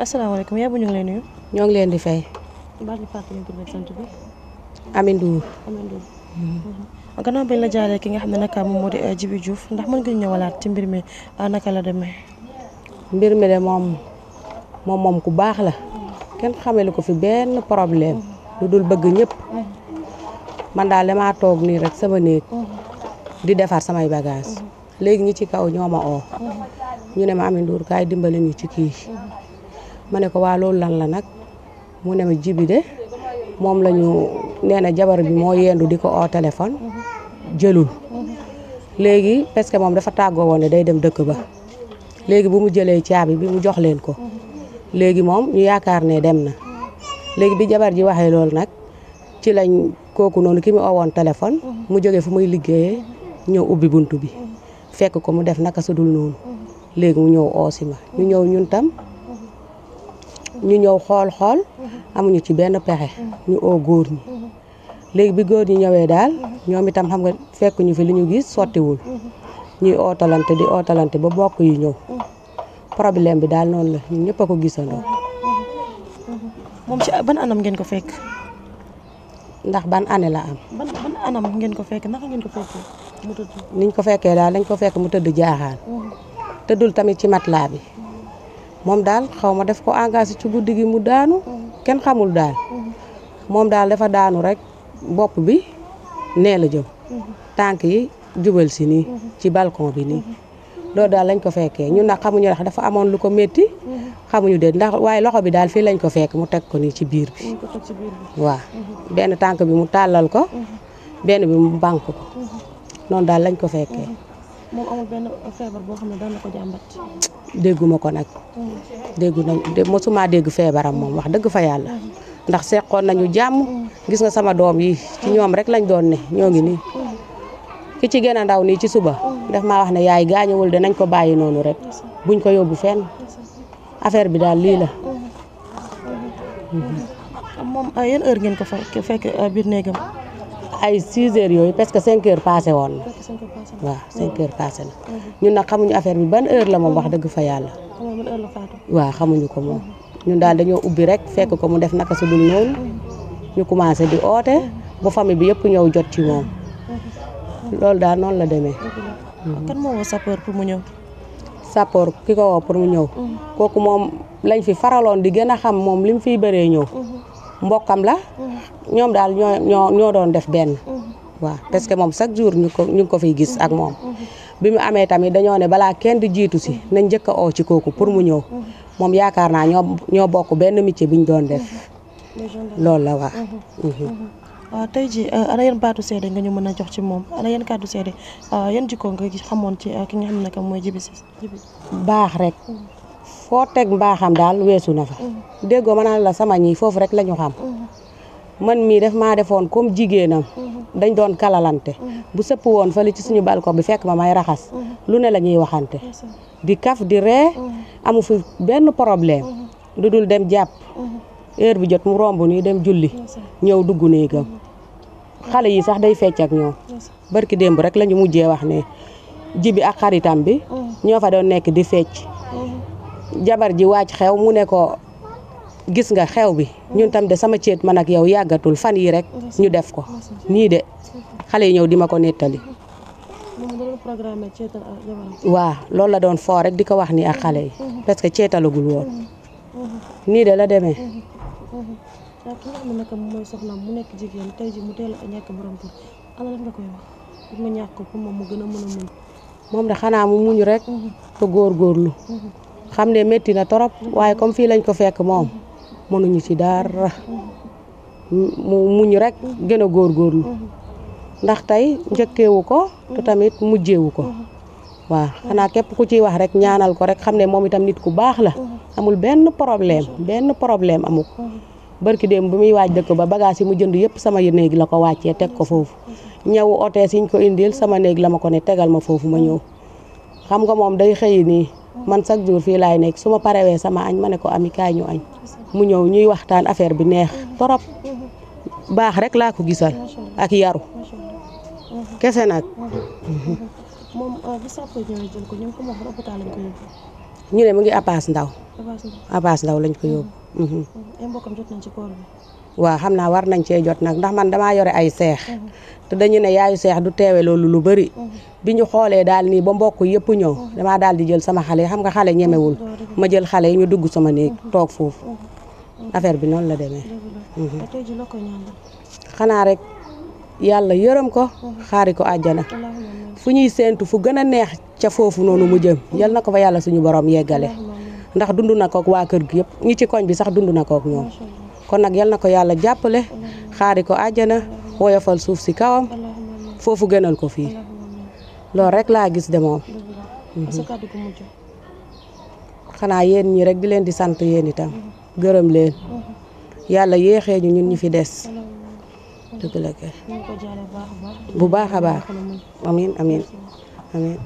asalaamaaleykum yaa bu ñu ngi lay nuyu. ñoo ngi leen di fay. baal di fàttali ñu tur beeg sant bi. Ami Ndour. Ami Ndour. gannaaw bañ la jaaree ki nga xam ne nag moom moo di Djiby Diouf ndax mën nga ñëwalaat ci mbir mi naka la demee. mbir mi de moom ku baax la. kenn xamelu ko fi benn problème. lu dul bëgg ñëpp. man daal damaa toog nii rek sama néeg. di defar samay bagage léegi ñi ci kaw ñoo ma oo. ñu ne ma Ami Ndour kaay dimbali ñu ci kii. ma ne ko waa loolu lan la nag mu ne ma Djiby de moom lañu nee na jabar bi moo yendu di ko oo téléphone jëlul léegi parce que moom dafa tàggoo woon ne day dem dëkk ba léegi bu mu jëlee caabi bi mu jox leen ko léegi moom ñu yaakaar ne dem na léegi bi jabar ji waxee loolu nag ci lañ kooku noonu ki mu oowoon téléphone mu jógee fu muy liggéeyee ñëw ubbi buntu bi fekk ko mu def naka sudul noonu léegi mu ñëw oosi ma ñu ñëw ñun tam ñu ñëw xool amuñu ci benn pexe ñu oo góor ñi léegi bi góor ñi ñëwee daal ñoom itam xam nga fekk ñu fi li ñu gis sottiwul ñuy ootalante ba bokk yi ñëw problème bi daal noonu la ñun ñëpp a ko gisandoo. moom ci ban anam ngeen ko fekk. ndax ban année la am. ban anam ngeen ko fekk naka ngeen ko fekkee mu tëdd. niñ ko fekkee daal dañ ko fekk mu tëdd jaaxaan. tëddul tamit ci matelas bi. moom daal xaw ma def ko engagé ci guddi gi mu daanu kenn xamul daal moom daal dafa daanu rek bopp bi nee la jëm tànk yi jubal si nii ci balcon bi nii loolu daal lañ ko fekkee ñun nag xamuñu ndax dafa amoon lu ko métti xamuñu de ndax waaye loxo bi daal fii lañ ko fekk mu teg ko nii ci biir bi waaw benn tànk bi mu tàllal ko benn bi mu bank ko noonu daal lañ ko fekkee. moom amul benn feebar boo xam ne daan na ko jàmbat. dégguma ko nag. mosuma dégg feebaram moom wax dëgg fa yàlla. ndax seqoon nañu jàmm. gis nga sama doom yi ci ñoom rek lañ doon ne ñoo ngi nii. ki ci gën a ndaw nii ci suba. daf maa wax ne yaay gaañuwul de nañ ko bàyyi noonu rek. buñ ko yóbbu fenn. affaire bi daal lii la. moom yan heure ngeen ko fekk biir néegam. ay 6 heures yooyu parce que 5 heures passé woon na. waaw 5 heures passé na. ñun nag xamuñu affaire bi ban heure la moom wax dëgg fa yàlla. waaw xamuñu ko moom. ñun daal dañoo ubbi rek fekk ko mu def naka su dul noonu. ñu commencé di oote. ba famille bi yëpp ñëw jot ci moom. loolu daal noonu la demee. kan moo woo sapeur pour mu ñëw. sapeur ki ko woo pour mu ñëw. kooku moom lañ fi faraloon di gën a xam moom li mu fiy bëree ñëw. mbokkam la. ñoom daal ñoo doon def benn. waaw parce que moom chaque jour ñu ngi ko fiy gis ak moom. bi mu amee tamit dañoo ne balaa kenn di jiitu si nañ njëkk a oo ci kooku pour mu ñëw. moom yaakaar naa ñoo bokk benn métier bi ñu doon def. loolu la waaw. waaw tey jii ana yan baatu seede nga ñu mën a jox ci moom ana yan kàddu seede yan jikko nga xamoon ci ki nga xam ne que mooy Djiby baax rek. foo teg mbaaxam daal weesu na fa. déggoo ma naan la sama ñii foofu rek la ñu xam. man mii def maa defoon comme jigéenam. dañ doon kalalante. bu sëpp woon fële ci suñu balcon bi fekk ma may raxas. lu ne la ñuy waxante. di kaf di ree. amu fi benn problème. lu dul dem jàpp. heure bi jot mu romb nii dem julli. ñëw dugg néegam. xale yi sax day fecc ak ñoom. barki démb rek la ñu mujjee wax ne Djiby ak xaritam bi. ñoo fa doon nekk di fecc. jabar ji wàcc xew mu ne ko gis nga xew bi ñun tam de sama ceet man ak yow yàggatul fan yi rek ñu def ko nii de xale yi ñëw di ma ko nettali. waaw loolu la doon foo rek di ko wax nii ak xale yi parce que ceetalagul woon nii de la demee. waaw ki nga xam ne nag mooy soxnaam mu nekk jigéen tey ji mu teel a ñàkk borom kër ana lan nga koy wax pour nga ñàkk ko pour moom mu gën a mën a muñ. moom de xanaa mu muñ rek. te góorgóorlu. xam ne métti na torop waaye comme fii lañ ko fekk moom mënuñu ci dara mu muñ rek gën a góorgóorlu ndax tey njëkkeewu ko te tamit mujjeewu ko waaw xanaa képp ku ciy wax rek ñaanal ko rek xam ne moom itam nit ku baax la amul benn problème amu ko barki démb bu muy waaj dëkk ba bagage yi mu jënd yëpp sama néeg la ko wàccee teg ko foofu ñëw otees yiñ ko indil sama néeg la ma ko ne tegal ma foofu ma ñëw xam nga moom day xëy nii man chaque jour fii laay nekk su ma parewee sama añ ma ne ko Ami kaay ñu añ mu ñëw ñuy waxtaan affaire bi neex torop baax rek laa ko gisal ak yaru kese nag. moom bi sapeur ñëwee jël ko ñu ngi ko wax hôpital lañ ko yóbbu. ñu ne mu ngi Abass Ndao Abass Ndao. Abass Ndao lañ ko yóbbu. ay mbokkam jot nañ ci koor bi. waaw xam naa war nañ cee jot nag ndax man damaa yore ay seex. te dañu ne yaayu seex du teewe loolu lu bëri. bi ñu xoolee daal nii ba mbokk yëpp ñëw. damaa daal di jël sama xale yi xam nga xale ñemewul. ma jël xale yi ñu dugg sama néeg toog foofu. affaire bi noonu la demee. tey ji la ko ñaan. xanaa rek yàlla yërëm ko. xaari ko àjjana. fu ñuy séentu fu gën a neex ca foofu noonu mu jëm yal na ko fa yàlla suñu borom yeggale. ndax dund na kook waa kër gi yëpp ñi ci koñ bi sax dund na kook ñoom. kon nag yal na ko yàlla jàppale. xaari ko àjjana. woyofal suuf si kawam. foofu gënal ko fii. loolu rek laa gis de moom. xanaa yéen ñi rek di leen di sant yéen itam. gërëm leen. yàlla yéexee ñu ñun ñu fi des. dëgg la kay. bu baax a baax. amiin amiin amiin.